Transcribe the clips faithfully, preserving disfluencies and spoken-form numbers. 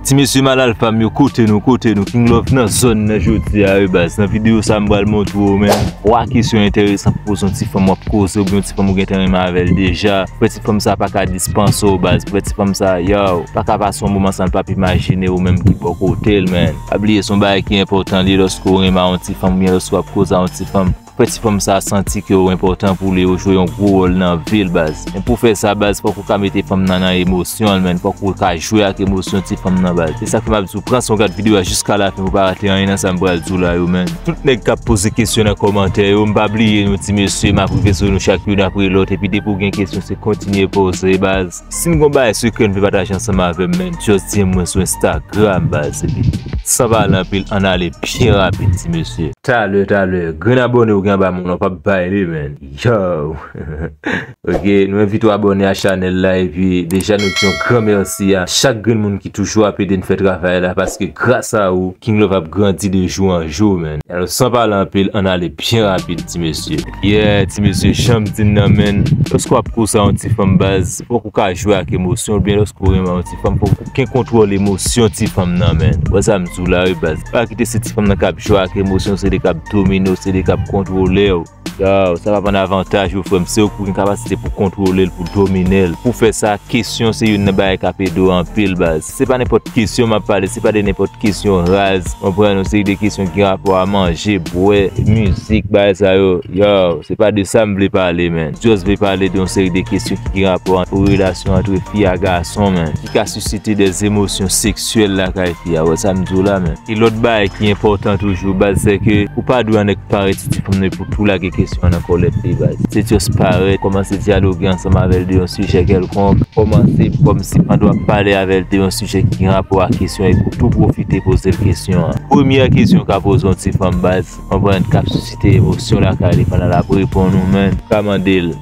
Ti mesye mal alfa m yo, kote nou, kote nou? King Love nan zòn nan jodi a wi baz. Nan videyo sa m pral montre w men twa kesyon enteresan pou poze yon ti fanm w ap koze oubyen yon ti fanm ou gentan renmen avè l deja. Pou ti fanm sa pa ka dispanse w baz. Pou ti fanm sa, yow, pa ka pase yon moman san l p ap imajine ou menm ki bò kote l men. Pa bliye se yon bagay ki enpòtan li lòske w renmen yon ti fanm oubyen lòske w ap koze a yon ti fanm. Fè ti fanm sa santi ke w enpòtan pou li, ou jwe yon gwo wòl nan vi l baz. Men pou fè sa baz, fòk ou ka mete fanm nan nan emosyon l men, fòk ou ka jwe ak emosyon ti fanm nan baz. Se sa k fè m ap di w pran san w gad videyo a jiska lafen pou pa rate anyen nan sa m pral di w la yo men. Tout nèg k ap poze kesyon nan kòmantè yo, m pa bliye nou ti mesye, m ap rive sou nou chak youn apre lòt, epi depi w gen kesyon se kontinye poze baz. Si n gon bagay sekrè n vle pataje ansanm avè m men, just di m mwen sou Instagram baz, epi san pale anpil, ann ale byen rapid ti mesye. Talè, talè, grenn abòne ou gen anba men w lan w p ap bay li men. Yow. Ok, nou envite w abòne a chanèl la, epi deja nou di yon gran mèsi a chak grenn moun ki toujou ap ede n fè travay la, paske gras a ou, King Love ap grandi de jou an jou men. Alò san pale anpil, ann ale byen rapid ti mesye. Yeah, ti mesye, jan m di n nan men, lòske w ap koze a yon ti fanm baz, fòk ou ka jwe ak emosyon l, oubyen lòske w renmen yon ti fanm, fòk ou gen kontwòl emosyon ti fanm nan men. Wè sa m di w la wi baz. Pa kite se ti fanm nan k ap jwe ak emosyon, se li k ap domine w, se li k ap kontwole w. Yow, sa p ap an avantaj ou frè m, se ou ki pou gen kapasite pou kontwole l, pou domine l. Pou fè sa, kesyon se youn nan bagay k ap ede w anpil baz. Se pa nenpòt kesyon m ap pale, se pa de nenpòt kesyon raz, konprann, yon seri de kesyon ki gen rapò a manje, bwè, mizik, bagay sa yo. Yow, se pa de sa m vle pale men. Just vle pale de yon seri de kesyon ki gen rapò a relasyon ant fi a gason men, ki ka sisite de emosyon seksyèl lakay fi a, wè sa m di w la men. E lòt bagay ki enpòtan toujou baz, se ke ou pa dwe annik parèt sou ti fanm nan pou tou lage kesyon an nan kòlèt li baz. Se just parèt, kòmanse dyaloge ansanm avè l de yon sijè kèlkonk, kòmanse kòmsi pandan w ap pale avè l de yon sijè ki gen rapò a kesyon an, epi w tou pwofite poze l kesyon an. Premyè kesyon w ka poze yon ti fanm baz, konprann, k ap sisite emosyon lakay li pandan l ap reponn ou men, ou ka mande l,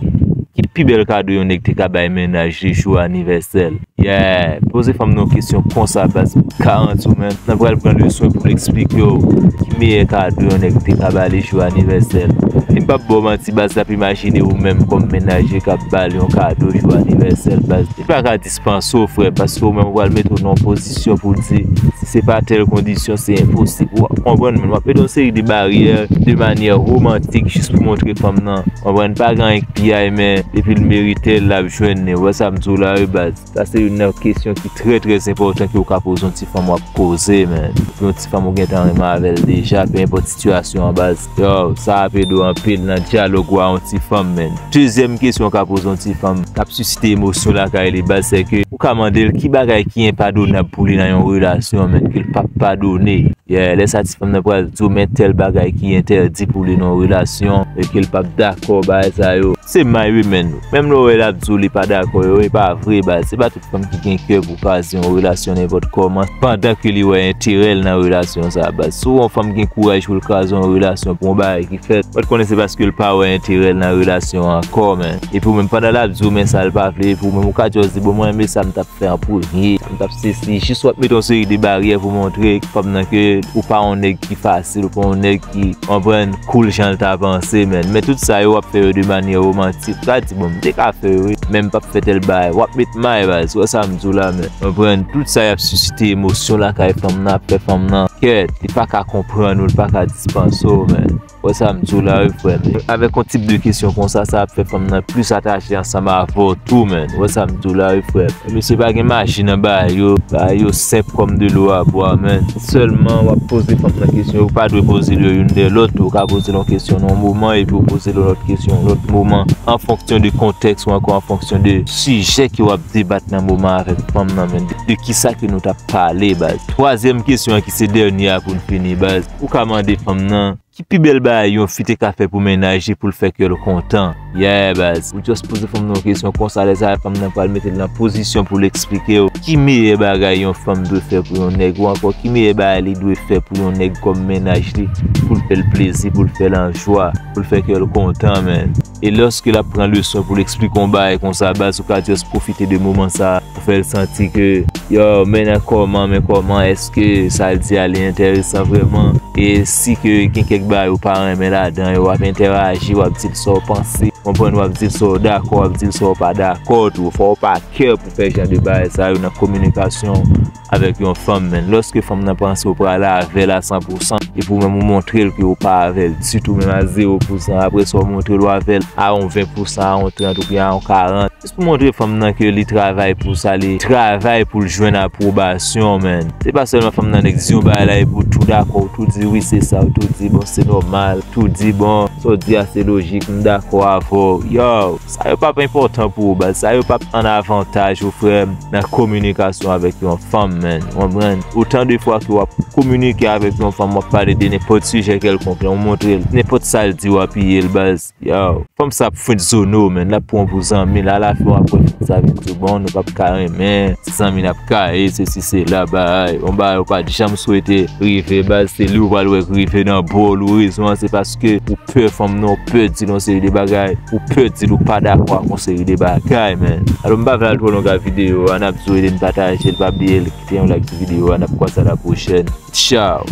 ki pi bèl kado yon nèg te ka bay mennaj li jou anivèsè l? Yeah, poze fanm nan yon kesyon konsa baz, m garanti w men, nan pral pran leson pou l eksplike w ki meyè kado yon nèg te ka ba li jou anivèsè l. E m p ap ba w manti baz, l ap imajine ou menm kòm mennaj li k ap ba l yon kado jou anivèsè l baz. Li pa ka dispanse w frè, paske ou menm ou pral mete w nan yon pozisyon pou di, si se pa tèl kondisyon, se enposib. Ou konprann men, w ap mete yon seri de baryè de manyè womantik jis pou montre fanm nan, konprann, pa gen anyen k pi ay men depi l merite l, l ap jwenn li. Ou wè sa m di w la wi baz. Sa se youn nan kesyon ki trè, trè enpòtan ke w ka poze yon ti fanm w ap koze, men. Yon ti fanm ou gentan renmen avè l deja, pe enpòt sitiyasyon an, baz. Yow, sa ap ede w anpil nan dyalòg ou a yon ti fanm, men. Dezyèm kesyon w ka poze yon ti fanm k ap sisite emosyon lakay li, baz, se ke ou ka mande l ki bagay ki enpadonab pou li nan yon relasyon, men, ke l p ap padone. Yeah, lè sa ti fanm nan pral di w, men tèl bagay ki entèdi pou li nan yon relasyon, e ke l p ap dakò, bagay sa yo. Se may wi, men. Menm lè w wè l ap di w li pa dakò yo, e pa vre, baz. Se pa tout fanm ki gen kè pou kraze yon relasyon nenpòt kòman, pandan ke li wè enterè l nan relasyon sa, baz. Si w wè yon fanm gen kouraj pou l kraze yon relasyon pou yon bagay ki fèt, w konnen se paske l pa wè enterè l nan relasyon an ankò, men. Epi w menm, pandan l ap di w, men sa l pa vle, epi w menm, ou ka just di, bon, mwen renmen sa m t ap fè an premye, m t ap sesi, jis w ap mete yon seri de baryè pou montre fanm nan ke ou pa yon nèg ki fasil, ou pa yon nèg ki, konprann, cool jan l ta panse, men. Men tout sa yo w ap fè yo de manyè womantik, ou ka di, bon, m te ka fè yo wi, men m p ap fè tèl bagay. W ap met may, baz, ou wè sa m di w la, men. Konprann, tout sa y ap sisite emosyon lakay fanm nan, ap fè fanm nan, kèt, li pa ka konprann ou, li pa ka dispanse w, men. Wè sa m di w la wi, frè m. Avèk yon tip de kesyon konsa, sa ap fè fanm nan plis atache ansanm avè w tou, men. Wè sa m di w la wi, frè m. Mesye, pa gen maji nan bagay yo. Bagay yo senp kòm de lo a bwa, men. Sèlman, w ap poze fanm nan kesyon. Ou pa dwe poze l yo youn dèyè lòt. Ou ka poze l yon kesyon nan yon moman, epi w poze l yon lòt kesyon yon lòt moman, an fonksyon de kontèks ou ankò an fonksyon de sijè ke w ap debat nan moman avèk fanm nan, men. De, de kisa ke nou t ap pale, baz. Twazyèm kesyon an ki se dènye a pou n fini, baz. Ou ka mande fanm nan, ki pi bèl bagay yon fi te ka fè pou mennaj li pou l fè kè l kontan? Yeah, baz. Ou just poze fanm nan yon kesyon konsa, lè sa a, fanm nan pral mete l nan pozisyon pou l eksplike w ki meyè bagay yon fanm dwe fè pou yon nèg, ou ankò ki meyè bagay li dwe fè pou yon nèg kòm mennaj li, pou l fè l plezi, pou l fè l an jwa, pou l fè kè l kontan, men. E lòske l ap pran leson pou l eksplike yon bagay konsa, baz, ou ka just pwofite de moman sa a pou fè l santi ke, yo, men nan kòman, men kòman, èske sa l di a li enteresan vrèman? E si ke gen kèk bagay ou pa renmen ladan yo, w ap entèyaji, w ap di l sa w panse. Konprann, w ap di l sa w dakò, w ap di l sa w pa dakò tou. Fò w pa care pou fè jan de bagay sa yo nan kominikasyon avèk yon fanm, menn. Lòske fanm nan panse w pral avè l a san pou san, epi w menm ou montre l ke w pa avè l ditou, menm a zewo pou san, apre sa w montre l w avè l a yon ven pou san, a yon trant oubyen a yon karant. Jis pou montre fanm nan ke li travay pou sa, li travay pou l jwenn apwobasyon, menn. Se pa sèlman fanm nan nèk di yon bagay la epi w tou dakò, w tou di wi se sa, w tou di bon se nòmal, w tou di bon sa w di a se lojik, m dakò avè w. Yo, sa yo p ap enpòtan pou ou, baz. Sa yo p ap an avantaj ou, frè m, nan kominikasyon avèk yon fanm, menn. Ou konprann? Otan de fwa ke w ap kominike avèk yon fanm, w ap pale de nenpòt sijè kèlkonk, lè w montre l, nenpòt sa l di, w apiye l, baz. Yo, fanm sa ap fwenn zone w, menn. L ap pran w pou zanmi l. Alafen w ap wè fanm sa vin di w, bon, nou p ap ka renmen, se zanmi n ap ka ye, sesi sela, bagay. Yon bagay ou pa t janm swete rive, baz, se li ou pral wè k rive nan bòl ou. Rezon an, se paske ou pè fanm nan, ou pè di l yon seri de bagay, ou pè di l ou pa dakò ak yon seri de bagay, menn. Alò, m pa vle al twò long ak videyo a, n ap di w ede n pataje l, pa bliye l, kite yon like sou videyo a, n ap kwaze a la pwochèn. Tchaw!